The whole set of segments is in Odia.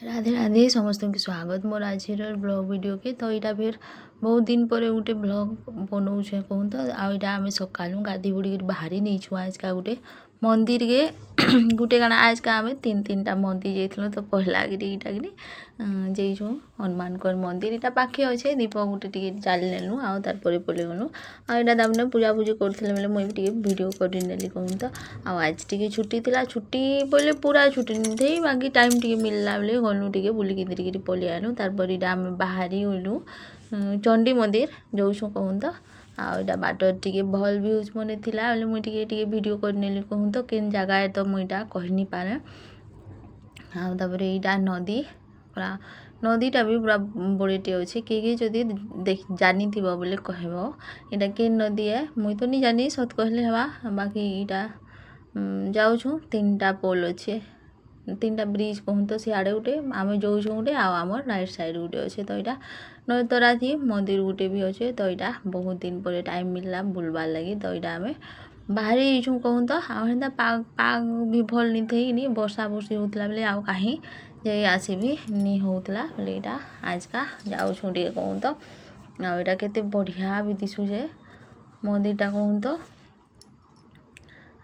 ରାଧେ ରାଧେ, ସମସ୍ତଙ୍କୁ ସ୍ୱାଗତ ମୋର ଆଜିର ବ୍ଲଗ୍ ଭିଡ଼ିଓକେ। ତ ଏଇଟା ଫେର୍ ବହୁତ ଦିନ ପରେ ଗୋଟେ ବ୍ଲଗ୍ ବନଉଛେ କହୁନ୍ ତ। ଆଉ ଏଇଟା ଆମେ ସକାଳୁ ଗାଧି ବୁଡ଼ିକିରି ବାହାରି ନେଇଛୁ ଆଜକା ଗୋଟେ ମନ୍ଦିରକେ। ଗୋଟେ କାଣା, ଆଜକା ଆମେ ତିନି ତିନିଟା ମନ୍ଦିର ଯାଇଥିଲୁ। ତ ପହଲା କିରି ଏଇଟା କିନି ଯାଇଛୁ ହନୁମାନଙ୍କର ମନ୍ଦିର। ଏଇଟା ପାଖେ ଅଛେ। ଦୀପ ଗୋଟେ ଟିକେ ଜାଳି ନେଲୁ ଆଉ ତାରପରେ ପଳେଇ ଗଲୁ। ଆଉ ଏଇଟା ତାମାନେ ପୂଜାପୂଜି କରୁଥିଲେ ବେଲେ ମୁଇଁ ବି ଟିକେ ଭିଡ଼ିଓ କରିନେଲି କହୁନ୍ ତ। ଆଉ ଆଜି ଟିକେ ଛୁଟି ଥିଲା। ଛୁଟି ବୋଇଲେ ପୁରା ଛୁଟି ନେଇଥାଇ, ବାକି ଟାଇମ୍ ଟିକେ ମିଳିଲା ବେଲେ ଗଲୁ, ଟିକେ ବୁଲିକି କିରି ପଳେଇ ଆଇଲୁ। ତାରପରେ ଏଇଟା ଆମେ ବାହାରି ଗଲୁ, ଚଣ୍ଡୀ ମନ୍ଦିର ଯାଉଛୁ କହୁନ୍ ତ। ଆଉ ଏଇଟା ବାଟରେ ଟିକେ ଭଲ୍ ଭ୍ୟୁଜ୍ ମାନେ ଥିଲା ବେଲେ ମୁଇଁ ଟିକେ ଟିକେ ଭିଡ଼ିଓ କରିନେଲି କହୁନ୍ ତ। କେନ୍ ଜାଗା ତ ମୁଇଁ ଏଇଟା କହିନି ପାରେ। ଆଉ ତାପରେ ଏଇଟା ନଦୀ, ପୁରା ନଦୀଟା ବି ପୁରା ବଡ଼ଟେ ଅଛି। କିଏ କିଏ ଯଦି ଦେଖ ଜାନିଥିବ ବୋଲେ କହିବ ଏଇଟା କେନ୍ ନଦୀ ଏ। ମୁଇଁ ତ ନି ଜାନି, ସତ୍ କହିଲେ ହେବା। ବାକି ଏଇଟା ଯାଉଛୁଁ, ତିନିଟା ପୋଲ୍ ଅଛେ, ତିନିଟା ବ୍ରିଜ୍ କହୁନ୍ ତ। ସିଆଡ଼େ ଗୋଟେ, ଆମେ ଯାଉଛୁଁ ଗୋଟେ, ଆଉ ଆମର୍ ରାଇଟ୍ ସାଇଡ଼୍ ଗୋଟେ ଅଛେ। ତ ଏଇଟା ନଈତରାଥି ମନ୍ଦିର ଗୋଟେ ବି ଅଛେ। ତ ଏଇଟା ବହୁତ ଦିନ ପରେ ଟାଇମ୍ ମିଳିଲା ବୁଲବାର୍ ଲାଗି, ତ ଏଇଟା ଆମେ ବାହାରି ଯାଇଛୁଁ କହୁନ୍ ତ। ଆଉ ହେନ୍ତା ପାଗ୍ ପାଗ୍ ବି ଭଲ୍ ନି ଥାଇକିନି ବର୍ଷା ବର୍ଷି ହଉଥିଲା ବେଲେ ଆଉ କାହିଁ ଯାଇ ଆସିବି ନି ହଉଥିଲା ବେଲେ ଏଇଟା ଆଜକା ଯାଉଛୁଁ ଟିକେ କହୁନ୍ ତ। ଆଉ ଏଇଟା କେତେ ବଢ଼ିଆ ବି ଦିଶୁଛେ ମନ୍ଦିରଟା କହୁନ୍ ତ।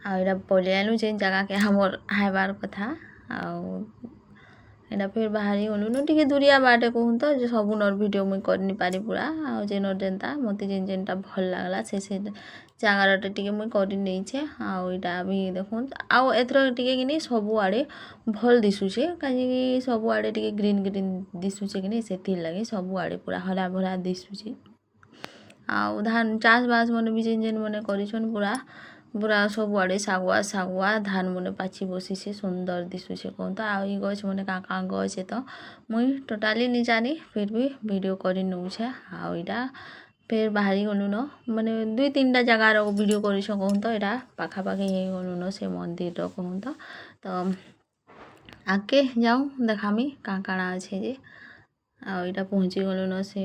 ଆଉ ଏଇଟା ପଳେଇ ଆଇଲୁ ଯେନ୍ ଜାଗାକେ ଆମର୍ ଆଇବାର୍ କଥା। ଆଉ ଏଇଟା ଫେର୍ ବାହାରି ଗଲୁନୁ, ଟିକେ ଦୁରିଆ ବାଟେ କହୁନ୍ ତ। ଯେ ସବୁ ନର୍ ଭିଡ଼ିଓ ମୁଇଁ କରିନି ପାରି ପୁରା। ଆଉ ଯେନର୍ ଯେନ୍ତା ମତେ ଯେନ୍ ଯେନ୍ଟା ଭଲ୍ ଲାଗ୍ଲା, ସେ ସେ ଜାଗାରଟା ଟିକେ ମୁଇଁ କରି ନେଇଛେ। ଆଉ ଏଇଟା ବି ଦେଖୁନ୍। ଆଉ ଏଥର ଟିକେ କିନି ସବୁଆଡ଼େ ଭଲ୍ ଦିଶୁଛେ, କାହିଁକି ସବୁଆଡ଼େ ଟିକେ ଗ୍ରୀନ୍ ଗ୍ରୀନ୍ ଦିଶୁଛେ କିନି, ସେଥିର୍ଲାଗି ସବୁଆଡ଼େ ପୁରା ହରା ଭରା ଦିଶୁଛେ। ଆଉ ଧାନ୍ ଚାଷ୍ ବାସ୍ ମାନେ ବି ଯେନ୍ ଯେନ୍ ମାନେ କରିଛନ୍, ପୁରା ପୁରା ସବୁଆଡ଼େ ଶାଗୁଆ ଶାଗୁଆ ଧାନ୍ ମାନେ ପାଚି ବସିଛେ, ସୁନ୍ଦର ଦିଶୁଛେ କହୁନ୍ ତ। ଆଉ ଇ ଗଛ୍ ମାନେ କାଁ କାଁ ଗଛ୍ ଏ ତ ମୁଇଁ ଟୋଟାଲି ନି ଜାନି, ଫିର୍ ବି ଭିଡ଼ିଓ କରି ନଉଛେ। ଆଉ ଏଇଟା ଫେର୍ ବାହାରି ଗଲୁନ, ମାନେ ଦୁଇ ତିନିଟା ଜାଗାର ଭିଡ଼ିଓ କରିଛୁଁ କହୁନ୍ ତ। ଏଇଟା ପାଖାପାଖି ହେଇଗଲୁନ ସେ ମନ୍ଦିରର କହୁନ୍ ତ। ତ ଆଗ୍କେ ଯାଉଁ, ଦେખાମି କାଁ କାଣା ଅଛେ ଯେ। ଆଉ ଏଇଟା ପହଞ୍ଚି ଗଲୁନ ସେ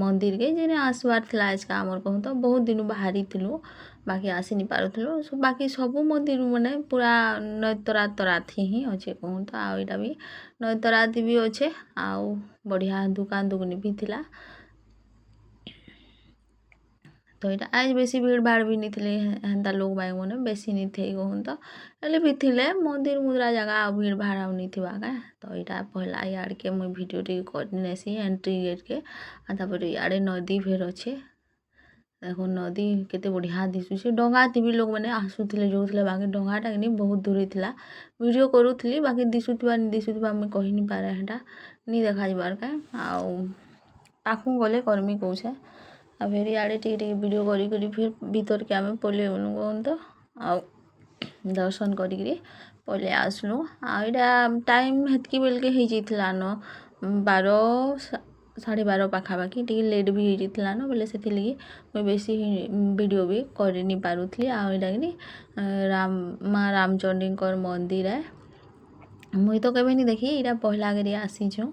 ମନ୍ଦିରକେ ଯେନେ ଆସବାର୍ ଥିଲା ଆଜକା ଆମର୍ କହୁନ୍ ତ। ବହୁତ ଦିନୁ ବାହାରିଥିଲୁ, ବାକି ଆସିନି ପାରୁଥିଲୁ। ବାକି ସବୁ ମନ୍ଦିର ମାନେ ପୁରା ନଈତରା ତରାଥି ହିଁ ଅଛେ କହୁନ୍ ତ। ଆଉ ଏଇଟା ବି ନଈତରାଥି ବି ଅଛେ। ଆଉ ବଢ଼ିଆ ଦୁକାନ ଦୁକୁନି ବି ଥିଲା। ତ ଏଇଟା ଆଜ୍ ବେଶୀ ଭିଡ଼ ଭାଡ଼ ବି ନି ଥିଲେ, ହେନ୍ତା ଲୋକ୍ ବାକ୍ ମାନେ ବେଶୀ ନି ଥେଇ କହୁନ୍ ତ। ହେଲେ ବି ଥିଲେ ମନ୍ଦିର ମୁନ୍ଦ୍ରା ଜାଗା, ଆଉ ଭିଡ଼ ଭାଡ଼ ଆଉ ନି ଥିବା କାଁ। ତ ଏଇଟା ପହଲା ଇଆଡ଼କେ ମୁଇଁ ଭିଡ଼ିଓ ଟିକେ କରିନେସି ଏଣ୍ଟ୍ରି ଗେଟ୍କେ। ଆଉ ତାପରେ ଇଆଡ଼େ ନଦୀ ଫେର୍ ଅଛେ। ଦେଖୁନ୍, ନଦୀ କେତେ ବଢ଼ିଆ ଦିଶୁଛେ। ଡଙ୍ଗାଥି ବି ଲୋକମାନେ ଆସୁଥିଲେ, ଯାଉଥିଲେ। ବାକି ଡଙ୍ଗାଟା କିନି ବହୁତ ଦୂରେ ଥିଲା। ଭିଡ଼ିଓ କରୁଥିଲି, ବାକି ଦିଶୁଥିବା ନି ଦିଶୁଥିବା ମୁଇଁ କହିନି ପାରେ, ହେଟା ନି ଦେଖାଯିବାର୍ କାଁ। ଆଉ ପାଖକୁ ଗଲେ କର୍ମି କହୁଛେ। ଆଉ ଫେର୍ ଇଆଡ଼େ ଟିକେ ଟିକେ ଭିଡ଼ିଓ କରି କରି ଫେର୍ ଭିତରକେ ଆମେ ପଲେଇ ଗଲୁ କହୁନ୍ ତ। ଆଉ ଦର୍ଶନ କରିକିରି ପଲେଇ ଆସିଲୁ। ଆଉ ଏଇଟା ଟାଇମ୍ ହେତ୍କି ବେଲକେ ହେଇଯାଇଥିଲା ନ, 12, 12:30 ପାଖାପାଖି। ଟିକେ ଲେଟ୍ ବି ହେଇଯାଇଥିଲା ନ ବେଲେ ସେଥିର୍ଲାଗି ମୁଇଁ ବେଶୀ ଭିଡ଼ିଓ ବି କରିନି ପାରୁଥିଲି। ଆଉ ଏଇଟା କିନି ରାମ ମା ରାମଚଣ୍ଡୀଙ୍କର ମନ୍ଦିର ଏ। ମୁଇଁ ତ କେବେ ନି ଦେଖି, ଏଇଟା ପହଲା କରି ଆସିଛୁଁ।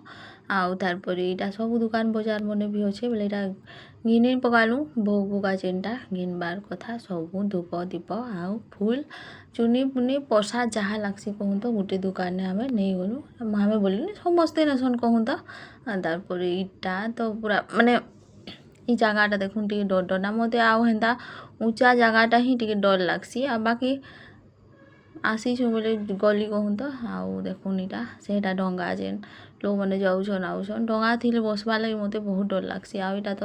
ଆଉ ତାରପରେ ଏଇଟା ସବୁ ଦୁକାନ ବଜାର ମାନେ ବି ଅଛେ ବେଲେ ଏଇଟା ଘିନି ପକାଲୁ ଭୋଗ ଭୁଗା ଯେନ୍ଟା ଘିନବାର୍ କଥା ସବୁ, ଧୂପ ଦୀପ ଆଉ ଫୁଲ୍, ଚୁନି ଫୁନି, ପ୍ରସାଦ ଯାହା ଲାଗ୍ସି କହୁନ୍ ତ, ଗୁଟେ ଦୁକାନେ ଆମେ ନେଇଗଲୁ। ଆମେ ବୋଲିନି, ସମସ୍ତେ ନେସନ୍ କହୁନ୍ ତ। ତାରପରେ ଇଟା ତ ପୁରା ମାନେ ଇ ଜାଗାଟା ଦେଖୁନ୍, ଟିକେ ଡର ଡର ନା ମତେ। ଆଉ ହେନ୍ତା ଉଁଚା ଜାଗାଟା ହିଁ ଟିକେ ଡର୍ ଲାଗ୍ସି। ଆଉ ବାକି ଆସିଛୁଁ ବେଲେ ଗଲି କହୁନ୍ ତ। ଆଉ ଦେଖୁନ୍, ଇଟା ସେଇଟା ଡଙ୍ଗା ଯେନ୍ ଲୋକମାନେ ଯାଉଛନ୍ ଆଉଛନ୍। ଡଙ୍ଗା ଥିଲେ ବସବାର୍ ଲାଗି ମତେ ବହୁତ ଡର୍ ଲାଗ୍ସି। ଆଉ ଇଟା ତ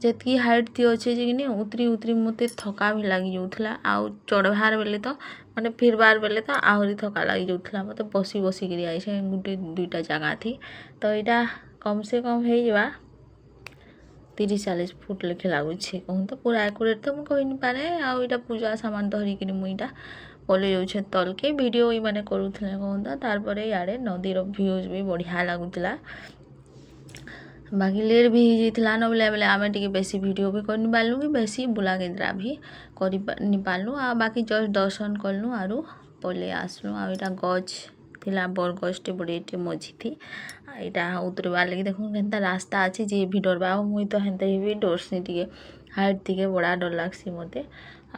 ଯେତ୍କି ହାଇଟ୍ ଥି ଅଛେ ଯେ କିନି ଉତରି ଉତରି ମତେ ଥକା ବି ଲାଗି ଯାଉଥିଲା। ଆଉ ଚଢ଼ବାର୍ ବେଲେ ତ, ମାନେ ଫିରବାର୍ ବେଲେ ତ ଆହୁରି ଥକା ଲାଗି ଯାଉଥିଲା ମତେ। ବସି ବସିକିରି ଆଇଛେଁ ଗୁଟେ ଦୁଇଟା ଜାଗାଥି। ତ ଏଇଟା କମ୍ ସେ କମ୍ ହେଇଯିବା 30-40 ଫୁଟ୍ ଲେଖେ ଲାଗୁଛେ କହୁନ୍ ତ। ପୁରା ଆକୁରେଟ୍ ତ ମୁଁ କହିନି ପାରେ। ଆଉ ଏଇଟା ପୂଜା ସାମାନ ଧରିକିରି ମୁଇଁ ଏଇଟା ପଲେଇ ଯାଉଛେ ତଲକେ। ଭିଡ଼ିଓ ଇମାନେ କରୁଥିଲେ କହୁନ୍ ତ। ତାରପରେ ଇଆଡ଼େ ନଦୀର ଭ୍ୟୁଜ୍ ବି ବଢ଼ିଆ ଲାଗୁଥିଲା। ବାକି ଲେଟ୍ ବି ହେଇଯାଇଥିଲା ନ ବେଲେ ବେଲେ ଆମେ ଟିକେ ବେଶୀ ଭିଡ଼ିଓ ବି କରିନି ପାରିଲୁ କି ବେଶୀ ବୁଲା କେନ୍ଦ୍ରା ବି କରି ନି ପାରିଲୁ। ଆଉ ବାକି ଜଷ୍ଟ ଦର୍ଶନ କଲୁ ଆରୁ ପଲେଇ ଆସିଲୁ। ଆଉ ଏଇଟା ଗଛ୍ ଥିଲା, ବର୍ ଗଛଟେ ବଢ଼େଟେ ମଝିଥି। ଆଉ ଏଇଟା ଉତରବାର୍ ଲାଗି ଦେଖୁନ୍ କେନ୍ତା ରାସ୍ତା ଅଛି। ଯିଏ ବି ଡରବା, ଆଉ ମୁଇଁ ତ ହେନ୍ତା ବି ଡରସି ଟିକେ। ହାଇଟ୍ ଟିକେ ବଡ଼ା ଡର୍ ଲାଗ୍ସି ମତେ।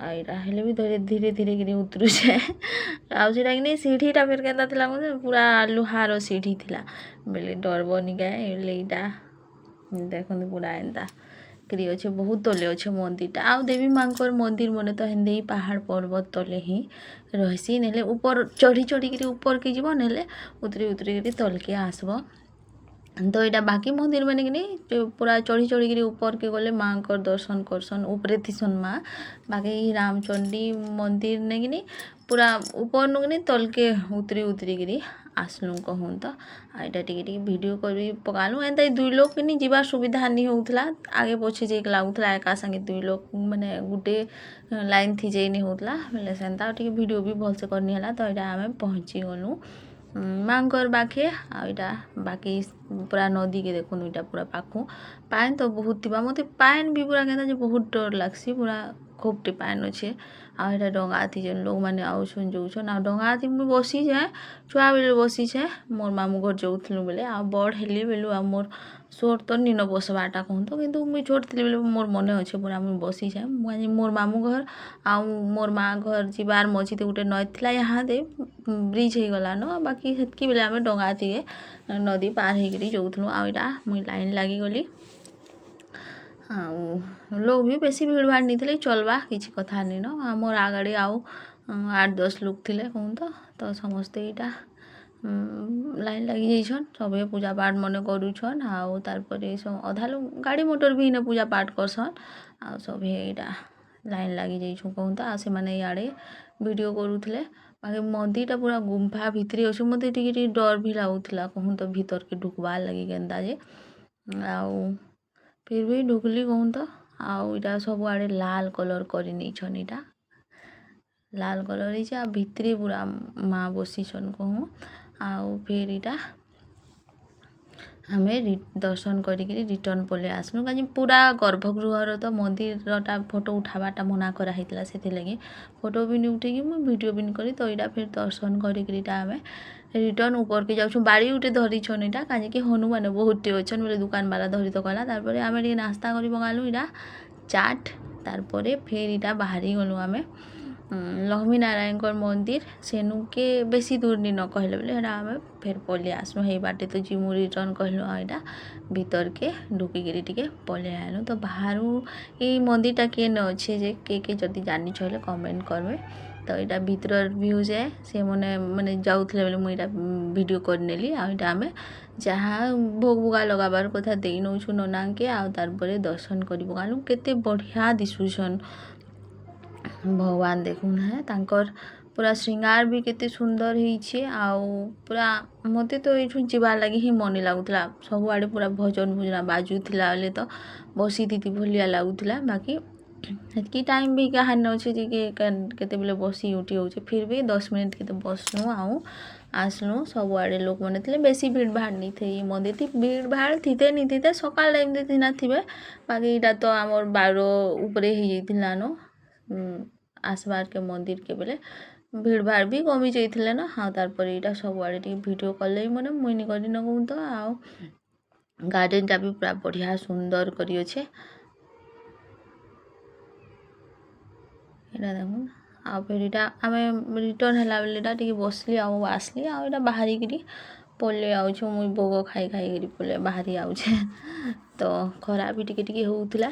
ଆଉ ଏଇଟା ହେଲେ ବି ଧୀରେ ଧୀରେ ଧୀରେ କିରି ଉତରୁଛେ। ଆଉ ସେଟା କିନି ସିଢ଼ିଟା ଫେର୍ କେନ୍ତା ଥିଲା କହୁଛେ, ପୁରା ଲୁହାର ସିଢ଼ି ଥିଲା ବେଲେ ଡରବନି କାଏ ବେଲେ। ଏଇଟା ଦେଖନ୍ତୁ, ପୁରା ଏନ୍ତା କରି ଅଛେ, ବହୁତ ତଲେ ଅଛେ ମନ୍ଦିରଟା। ଆଉ ଦେବୀ ମାଙ୍କର ମନ୍ଦିର ମନେ ତ ହେନ୍ତି ପାହାଡ଼ ପର୍ବତ ତଲେ ହିଁ ରହେସି। ନେଲେ ଉପର ଚଢ଼ି ଚଢ଼ିକିରି ଉପରକେ ଯିବ, ନେଲେ ଉତରି ଉତରିକିରି ତଲକେ ଆସବ। ତ ଏଇଟା ବାକି ମନ୍ଦିର ମାନେ କିନି ପୁରା ଚଢ଼ି ଚଢ଼ିକିରି ଉପରକେ ଗଲେ ମାଙ୍କର ଦର୍ଶନ କରସନ୍, ଉପରେ ଥିସନ୍ ମା। ବାକି ଏଇ ରାମଚଣ୍ଡୀ ମନ୍ଦିର ନେକିନି ପୁରା ଉପରନୁ କିନି ତଲକେ ଉତରି ଉତରିକିରି ଆସଲୁ କହୁନ୍ ତ। ଆଉ ଏଇଟା ଟିକେ ଟିକେ ଭିଡ଼ିଓ କରି ପକାଲୁ। ଏନ୍ତା ଦୁଇ ଲୋକ କିନି ଯିବାର ସୁବିଧା ନି ହଉଥିଲା, ଆଗେ ପଛେ ଯାଇକି ଲାଗୁଥିଲା। ଏକା ସାଙ୍ଗେ ଦୁଇ ଲୋକ ମାନେ ଗୁଟେ ଲାଇନ୍ ଥି ଯାଇ ନି ହଉଥିଲା ବେଲେ ସେନ୍ତା ଟିକେ ଭିଡ଼ିଓ ବି ଭଲସେ କରିନି ହେଲା। ତ ଏଇଟା ଆମେ ପହଞ୍ଚି ଗଲୁ ମାଙ୍କର ପାଖେ। ଆଉ ଏଇଟା ବାକି ପୁରା ନଦୀକେ ଦେଖୁନ୍, ଏଇଟା ପୁରା ପାଖୁ ପାଏନ୍ ତ ବହୁତ ଥିବା। ମତେ ପାଏନ୍ ବି ପୁରା କେନ୍ତା ଯେ ବହୁତ ଡର ଲାଗ୍ସି, ପୁରା ଖୁବଟେ ପାଏନ୍ ଅଛେ। ଆଉ ଏଇଟା ଡଙ୍ଗା ଥି ଯେନ୍ ଲୋକମାନେ ଆଉଛନ୍ ଯଉଛନ୍। ଆଉ ଡଙ୍ଗା ଥି ମୁଇଁ ବସିଛେଁ, ଛୁଆ ବେଲେ ବସିଛେଁ, ମୋର୍ ମାମୁଁ ଘର୍ ଯାଉଥିଲୁ ବେଲେ। ଆଉ ବଡ଼୍ ହେଲି ବେଲୁ ଆଉ ମୋର୍ ସୋର୍ ତ ନିନ ବସବାଟା କହୁନ୍ ତ, କିନ୍ତୁ ମୁଇଁ ଛୋଟ୍ ଥିଲି ବେଲେ ମୋର୍ ମନେ ଅଛେ, ପୁରା ମୁଇଁ ବସିଛେଁ। ମୁଇଁ ମୋର୍ ମାମୁଁ ଘର୍ ଆଉ ମୋର୍ ମା ଘର୍ ଯିବାର୍ ମଝିରେ ଗୋଟେ ନଈ ଥିଲା, ଇହାଦେ ବ୍ରିଜ୍ ହେଇଗଲାନ। ବାକି ହେତ୍କି ବେଲେ ଆମେ ଡଙ୍ଗା ଥିକେ ନଦୀ ପାର୍ ହେଇକିରି ଯାଉଥିଲୁ। ଆଉ ଏଇଟା ମୁଇଁ ଲାଇନ୍ ଲାଗିଗଲି, ଆଉ ଲୋକ୍ ବି ବେଶୀ ଭିଡ଼ ଭାଡ଼ ନେଇଥିଲେ, ଚଲବା କିଛି କଥା ନାଇଁନ। ଆମର୍ ଆଗାଡ଼ି ଆଉ 8-10 ଲୋକ୍ ଥିଲେ କହୁନ୍ ତ। ତ ସମସ୍ତେ ଏଇଟା ଲାଇନ୍ ଲାଗି ଯାଇଛନ୍, ସଭେ ପୂଜା ପାଠ ମନେ କରୁଛନ୍। ଆଉ ତାର୍ ପରେ ଅଧା ଲୋକ୍ ଗାଡ଼ି ମଟର୍ ବି ଇନେ ପୂଜା ପାଠ କରସନ୍। ଆଉ ସଭେ ଏଇଟା ଲାଇନ୍ ଲାଗି ଯାଇଛୁଁ କହୁନ୍ ତ। ଆଉ ସେମାନେ ଇଆଡ଼େ ଭିଡ଼ିଓ କରୁଥିଲେ। ବାକି ମନ୍ଦିରଟା ପୁରା ଗୁମ୍ଫା ଭିତରେ ଅଛି, ମତେ ଟିକେ ଟିକେ ଡର ବି ଲାଗୁଥିଲା କହୁନ୍ ତ ଭିତରକେ ଢୁକବାର୍ ଲାଗି କେନ୍ତା ଯେ, ଆଉ ଫିର୍ ବି ଢୁକଲି କହୁନ୍ ତ। ଆଉ ଇଟା ସବୁଆଡ଼େ ଲାଲ୍ କଲର୍ କରି ନେଇଛନ୍, ଇଟା ଲାଲ୍ କଲର୍ ହେଇଛେ। ଆଉ ଭିତରେ ପୁରା ମା ବସିଛନ୍ କହୁଁ। ଆଉ ଫେର୍ ଇଟା ଆମେ ଦର୍ଶନ କରିକିରି ରିଟର୍ନ ପଲେଇ ଆସିଲୁ, କାଜି ପୁରା ଗର୍ଭଗୃହର ତ ମନ୍ଦିରଟା ଫଟୋ ଉଠାବାଟା ମନା କରା ହେଇଥିଲା, ସେଥିଲାଗି ଫଟୋ ବି ନି ଉଠେଇକି ମୁଇଁ ଭିଡ଼ିଓ ବି ନି କରି। ତ ଏଇଟା ଫେର୍ ଦର୍ଶନ କରିକିରି ଇଟା ଆମେ ରିଟର୍ନ ଉପରକେ ଯାଉଛୁ। ବାଡ଼ି ଗୁଟେ ଧରିଛନ୍ ଏଇଟା, କାହିଁକି ହନୁମାନେ ବହୁତଟେ ଅଛନ୍ ବୋଲେ ଦୁକାନ ବାଲା ଧରି ତ କଲା। ତାରପରେ ଆମେ ଟିକେ ନାସ୍ତା କରି ପକାଲୁ, ଏଇଟା ଚାଟ୍। ତାରପରେ ଫେର୍ ଇଟା ବାହାରି ଗଲୁ ଆମେ ଲକ୍ଷ୍ମୀ ନାରାୟଣଙ୍କର ମନ୍ଦିର, ସେନୁକେ ବେଶୀ ଦୂର ନି ନ କହିଲେ ବେଲେ ହେଟା ଆମେ ଫେର୍ ପଲେଇ ଆସିଲୁ। ହେଇ ବାଟେ ତ ଯିମୁ ରିଟର୍ନ କହିଲୁ, ଆଉ ଏଇଟା ଭିତରକେ ଢୁକିକିରି ଟିକେ ପଲେଇ ଆଇଲୁ। ତ ବାହାରୁ ଏଇ ମନ୍ଦିରଟା କେନେ ଅଛେ ଯେ କେ କେ ଯଦି ଜାନିଛ ହେଲେ କମେଣ୍ଟ କରବେ। ତ ଏଇଟା ଭିତରର ଭ୍ୟୁ ଯେ ସେମାନେ ମାନେ ଯାଉଥିଲେ ବେଲେ ମୁଇଁ ଏଇଟା ଭିଡ଼ିଓ କରିନେଲି। ଆଉ ଏଇଟା ଆମେ ଯାହା ଭୋଗ ଭୁଗା ଲଗାବାର କଥା ଦେଇ ନଉଛୁ ନନାଙ୍କେ, ଆଉ ତାରପରେ ଦର୍ଶନ କରି ପକାଲୁ। କେତେ ବଢ଼ିଆ ଦିଶୁଛନ୍ ଭଗବାନ, ଦେଖୁନ୍ ହେ, ତାଙ୍କର ପୁରା ଶ୍ରୀଙ୍ଗାର ବି କେତେ ସୁନ୍ଦର ହେଇଛେ। ଆଉ ପୁରା ମତେ ତ ଏଇଠୁ ଯିବାର୍ ଲାଗି ହିଁ ମନେ ଲାଗୁଥିଲା, ସବୁଆଡ଼େ ପୁରା ଭଜନ ଭୁଜନା ବାଜୁଥିଲା ବେଲେ ତ ବସିଥିତି ଭଲିଆ ଲାଗୁଥିଲା। ବାକି ହେତ୍କି ଟାଇମ୍ ବି କାହାର ଅଛେ ଯେ କି କେତେବେଲେ ବସି ଉଠି ହଉଛେ। ଫିର୍ ବି 10 ମିନିଟ୍ କେତେ ବସ୍ନୁ ଆଉ ଆସ୍ନୁ। ସବୁଆଡ଼େ ଲୋକମାନେ ଥିଲେ, ବେଶୀ ଭିଡ଼ ଭାଡ଼ ନି ଥାଇ ମନ୍ଦିର ଥି। ଭିଡ଼ ଭାଡ଼ ଥିତେ ନି ଥିତେ, ସକାଳ ଟାଇମ୍ରେ ସିନା ଥିବେ। ବାକି ଇଟା ତ ଆମର୍ 12 ଉପରେ ହେଇଯାଇଥିଲାନ ଆସ୍ବାର୍କେ ମନ୍ଦିର୍କେ ବେଲେ ଭିଡ଼ ଭାଡ଼ ବି କମି ଯାଇଥିଲେ ନା। ଆଉ ତାରପରେ ଏଇଟା ସବୁଆଡ଼େ ଟିକେ ଭିଡ଼ିଓ କଲେ ମାନେ ମୁଇଁ ନି କରି ନକହୁଁ ତ। ଆଉ ଗାର୍ଡ଼େନଟା ବି ପୁରା ବଢ଼ିଆ ସୁନ୍ଦର କରି ଅଛେ, ଏଇଟା ଦେଖୁନ୍। ଆଉ ଫେର୍ ଇଟା ଆମେ ରିଟର୍ନ ହେଲା ବେଲେ ଏଇଟା ଟିକେ ବସ୍ଲି ଆଉ ଆସ୍ଲି। ଆଉ ଏଇଟା ବାହାରିକିରି ପଲେଇ ଆଉଛୁ, ମୁଇଁ ଭୋଗ ଖାଇ ଖାଇକିରି ପଲେଇ ବାହାରି ଆଉଛେ। ତ ଖରା ବି ଟିକେ ଟିକେ ହଉଥିଲା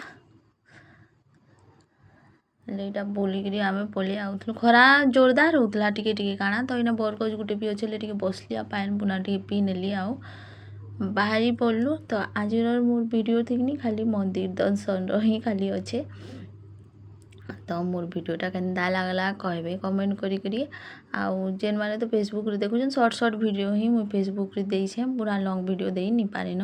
ହେଲେ ଏଇଟା ବୁଲିକିରି ଆମେ ପଲେଇ ଆଉଥିଲୁ। ଖରା ଜୋରଦାର ହଉଥିଲା ଟିକେ ଟିକେ କାଣା। ତ ଏଇନା ବରଗଛ ଗୁଟେ ବି ଅଛେ ହେଲେ ଟିକେ ବସ୍ଲି ଆଉ ପାଏନ୍ ପୁନା ଟିକେ ପିଇ ନେଲି ଆଉ ବାହାରି ପଡ଼ଲୁ। ତ ଆଜିର ମୋର୍ ଭିଡ଼ିଓ ଥିକିନି ଖାଲି ମନ୍ଦିର ଦର୍ଶନର ହିଁ ଖାଲି ଅଛେ। ତ ମୋର୍ ଭିଡ଼ିଓଟା କେନ୍ତା ଲାଗ୍ଲା କହିବେ କମେଣ୍ଟ କରିକିରି। ଆଉ ଯେନ୍ମାନେ ତ ଫେସବୁକ୍ରେ ଦେଖୁଛନ୍, ସର୍ଟ ସର୍ଟ ଭିଡ଼ିଓ ହିଁ ମୁଇଁ ଫେସବୁକ୍ରେ ଦେଇଛେଁ, ପୁରା ଲଙ୍ଗ୍ ଭିଡ଼ିଓ ଦେଇ ନି ପାରିନ।